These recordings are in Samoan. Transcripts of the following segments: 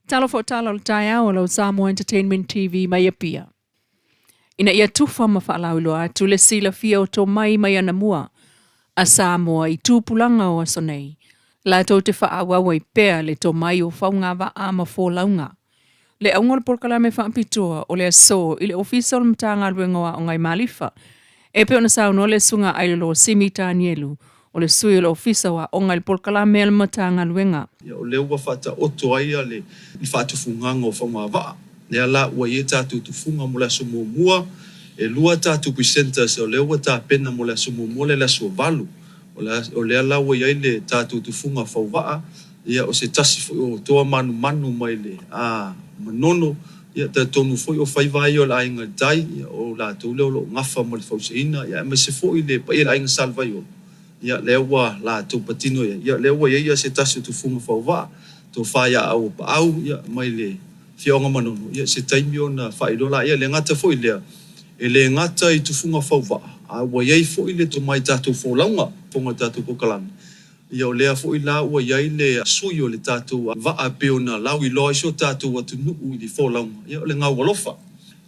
Talofa o tala o le taeao o lau Samoa Entertainment TV mai Apia. Ina ia tufa ma faalauiloa atu le silafia o tomai mai anamua a Samoa i tupulaga o aso nei, latou te faaauau ai pea le tomai o faugavaa ma folauga. Le auga o le polokalame faapitoa o le aso i le Ofisa o le Matagaluega o Aoga i Malifa, e pei ona saunoa le Susuga Ailelō Simi Tanielu, o le sui o le Ofisa o Aoga i le polokalame a le Matagaluega. O lea ua faataoto ai le faatufugaga o faugavaa, lea la ua i ai tatou tufuga mo le aso muamua, e lua tatou presenters o lea ua tapena mo le aso muamua lea le aso 8, o lea la ua i ai le tatou tufuga fauvaa, o se tasi foi o toa manumanu mai le Manono, talitonu foi o faiva ia o le Aiga i le Tai, o latou lea o lo o gafa ma le fausiaina, aemaise foi le paia i le Aiga Salevaiolo, lea ua latou patino i ai, lea ua i ai se tasi o tufuga fauvaa, tofa ia Auapaau mai le Afioaga Manono, se taimi ona faailoa laia. E le gata foi i lea, e le gata i tufuga fauvaa, a ua i ai foi le tomai tatou folauga, fofoga o le tatou polokalame. Ia o lea foi la ua i ai le sui o le tatou vaa e pei ona lauiloa ai si o tatou atunuu i le folauga, ia o le Gaualofa.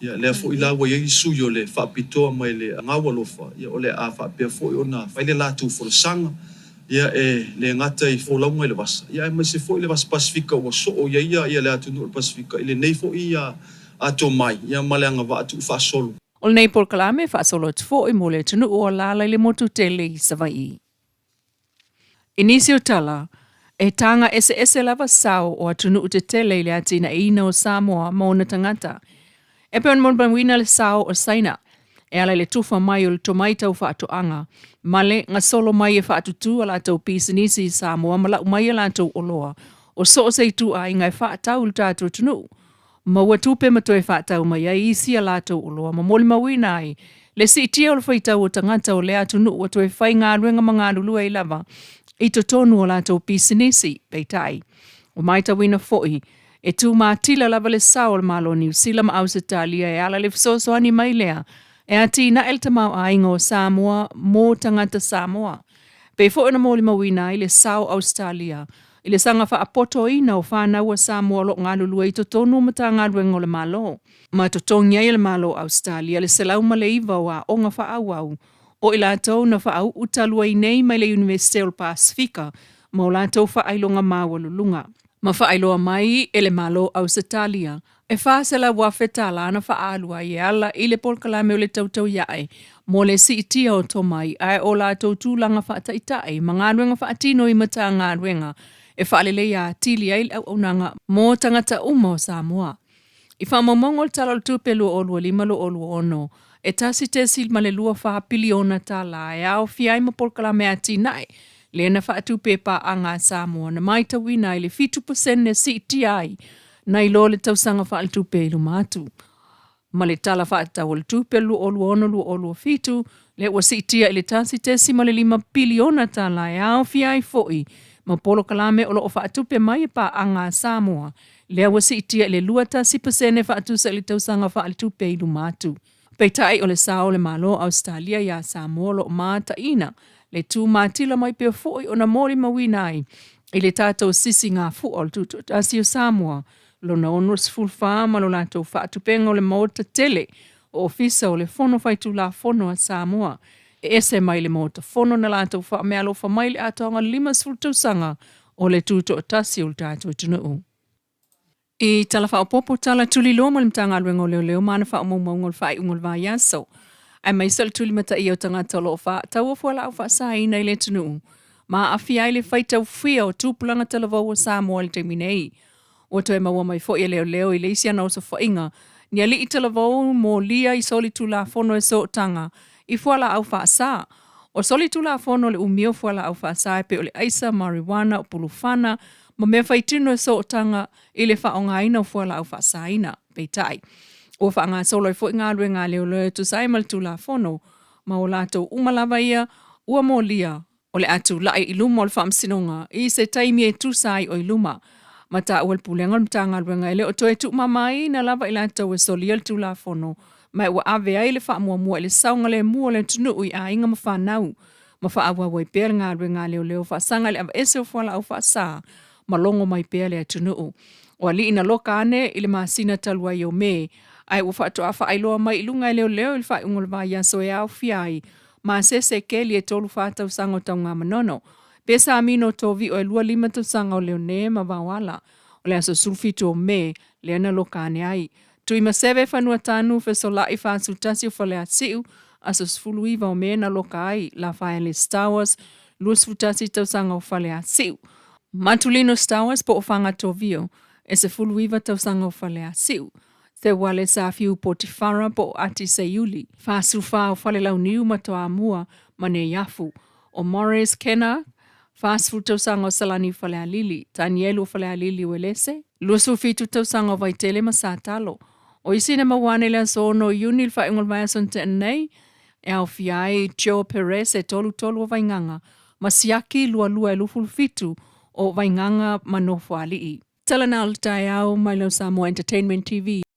Ia lea foi la ua i ai le sui o le faapitoa mai le Gaualofa, ia o le a faapea foi ona fai le latou folasaga, ia e le gata i folauga i le vasa, ia aemaise foi le vasa Pasefika ua soo i ai ia le atunuu o le Pasefika i lenei foi ato mai, ia ma le agavaa tuufaasolo. O lenei polokalame e faasolo atu foi mo le atunuu o alaala i le motu tele i Savaii. I nisi o tala, e taga eseese lava sao o atunuu tetele i le atinaeina o Samoa ma ona tagata. E pei ona molimauina le sao o Saina e ala i le tufa mai o le tomai tau faatoaga ma le gasolo mai e faatutū a latou pisinisi i Samoa ma lau mai a latou oloa o so o se ituaiga e faatau i le tatou atunuu. Maua tupe ma toe faatau mai ai isi a latou oloa ma molimauina ai le siitia o le faitau o tagata o lea atunuu ua toe faigaluega ma galulue ai lava i totonu o latou pisinisi. Peitai, ua matauina foi, e tumatila lava le sao o le Malo o Niu Sila ma Ausetalia e ala i le fesoasoani mai lea e atinae le tamaoaiga o Samoa mo tagata Samoa. Pei foi ona molimauina ai le sao o Ausetalia i le saga faapotoina o fanau a Samoa o lo o galulue i totonu o Matagaluega o le Malo, ma totogi ai e le Malo o Ausetalia le 109 o aoga faaauau o i latou na faauu talu ai nei mai le Iunivesite o le Pasefika ma o latou faailoga maualuluga. Ma faailoa mai e le Malo o Ausetalia E $400,000 tala na faaalu ai e ala i le polokalame o le tautauiaʻe mo le siitia o tomai ae o latou tulaga faataitai ma galuega faatino i Matagaluega e faaleleia atili ai le auaunaga mo tagata uma o Samoa. I faamaumauga o le Tala o le Tupe 2025/2026, e $1.24 piliona tala e aofia ai ma polokalame atinae lea na faatupe e paaga a Samoa na matauina ai le 7% siitia ai nai lo le tausaga faaletupe i luma atu. Ma le Tala Faatatau o le Tupe 2026/2027, lea ua siitia i le $1.5 piliona tala e aofia ai foi ma polokalame o lo o faatupe mai e paaga a Samoa, lea ua siitia i le 21% faatusa i le tausaga faaletupe i luma atu. Peitai o le sao o le Malo o Ausetalia iā Samoa o lo o mataina le tumatila mai pea foi ona molimauina ai i le tatou sisigafua o le Tutoatasi o Samoa lona 64 ma lo latou faatupega o le Maota tele o Ofisa o le Fono Faitulafono a Samoa e ese mai le Maota Fono na latou faameaalofa mai i le atoaga 50 tausaga o le Tutoatasi o le tatou atunuu. I Tala Faaopoopo Tala Tuliloa ma le Matagaluega o Leoleo ma ana faamaumauga o le faaiuga o le vaiaso, aemaise o le tulimataia o tagata o lo o faataua fualaau faasaina i le atunuu ma aafia ai le faitau fia o tupulaga talavou o Samoa i le taimi nei. Ua toe maua mai foi e leoleo i le isi ana osofaiga ni alii talavou molia i solitulafono e sootaga i fualaau faasa. O solitulafono le umi o fualaau faasa e pei o le aisa, marijuana, o pulufana, ma mea faitino e sootaga i le faaaogaina o fualaau faasaina. Peitai, ua faagasolo ai foi galuega a leoleo e tusa ai ma le Tulafono, ma o latou uma lava ia ua molia o le a tulai i luma o le Faamasinoga i se taimi e tusa ai o i luma. Ma taua le Pulega o le Matagaluega e le o toe tuumamaina lava i latou e solia le Tulafono, ma ua ave ai le faamuamua i le saogalemu o le atunuu i aiga ma fanau ma faaauau ai pea le galuega a leoleo faasaga i le aveese o fualaau faasa ma logo mai pea le atunuu. O alii na loka ane i le masina talu ai o Me, ae ua faatoa faailoa mai i luga e leoleo i le faaiuga o le vaiaso e aofia ai ma Sese Keli e 34 tausaga o Tanugamanono, Pesamino Tovio e 25 tausaga o Leone ma Vaoala. O le aso 17 o Me lea na loka ane ai. Tuimaseve Fanuatanu Fesolai 41 o Faleasiu, aso 19 o Me na loka ai Lafaele Stowers 21 tausaga o Faleasiu. Matulino Stowers po o Fagatovio e 19 tausaga o Faleasiu. Seuale Safiu Potifara po o Ati Seiuli, 44 o Falelauniu ma Toamua ma Neiafu. O Morris Kenna, 40 tausaga o Salani Falealili, Tanielu o Falealili Uelese, 27 tausaga o Vaitele ma Satalo. O isi na maua ane i le aso 6 o Iuni i le faaiuga o le vaiaso na tea nei, e aofia ai Joe Perez e 33 o Vaigaga, ma Siaki 22 e 27 o Vaigaga ma Nofoalii. Tala na o le taeao mai lau Samoa Entertainment TV.